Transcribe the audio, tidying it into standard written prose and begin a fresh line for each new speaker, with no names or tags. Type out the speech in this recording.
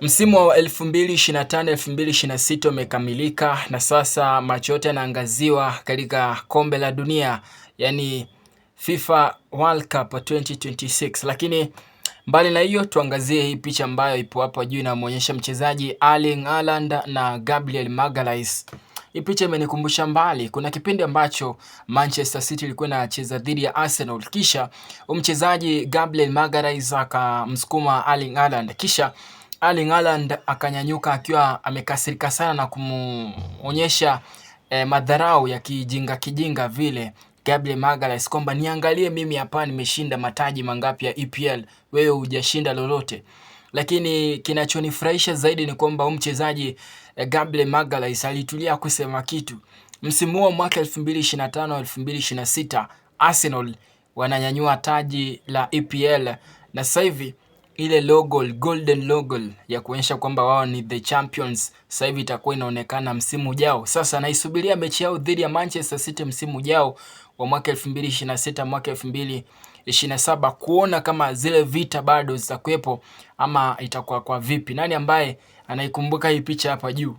Msimu wa 2025 2026 umekamilika na sasa macho yote yanaangaziwa katika kombe la dunia, yani FIFA World Cup 2026. Lakini mbali na hiyo, tuangazie hii picha ambayo ipo hapa juu inamwonyesha mchezaji Erling Haaland na Gabriel Magalhaes. Hii picha imenikumbusha mbali, kuna kipindi ambacho Manchester City ilikuwa inacheza dhidi ya Arsenal, kisha mchezaji Gabriel Magalhaes akamsukuma Erling Haaland, kisha Erling Haaland akanyanyuka akiwa amekasirika sana na kumuonyesha madharau ya kijinga kijinga vile Gabriel Magalhaes kwamba niangalie mimi hapa nimeshinda mataji mangapi ya EPL, wewe hujashinda lolote. Lakini kinachonifurahisha zaidi ni kwamba huyu mchezaji Gabriel Magalhaes alitulia kusema kitu. Msimu huo mwaka 2025 2026 Arsenal wananyanyua taji la EPL na sasa hivi ile logo, golden logo ya kuonyesha kwamba wao ni the champions sasa hivi itakuwa inaonekana msimu ujao. Sasa naisubiria mechi yao dhidi ya Manchester City msimu ujao wa mwaka 2026 mwaka 2027 kuona kama zile vita bado zitakuwepo ama itakuwa kwa vipi. Nani ambaye anaikumbuka hii picha hapa juu?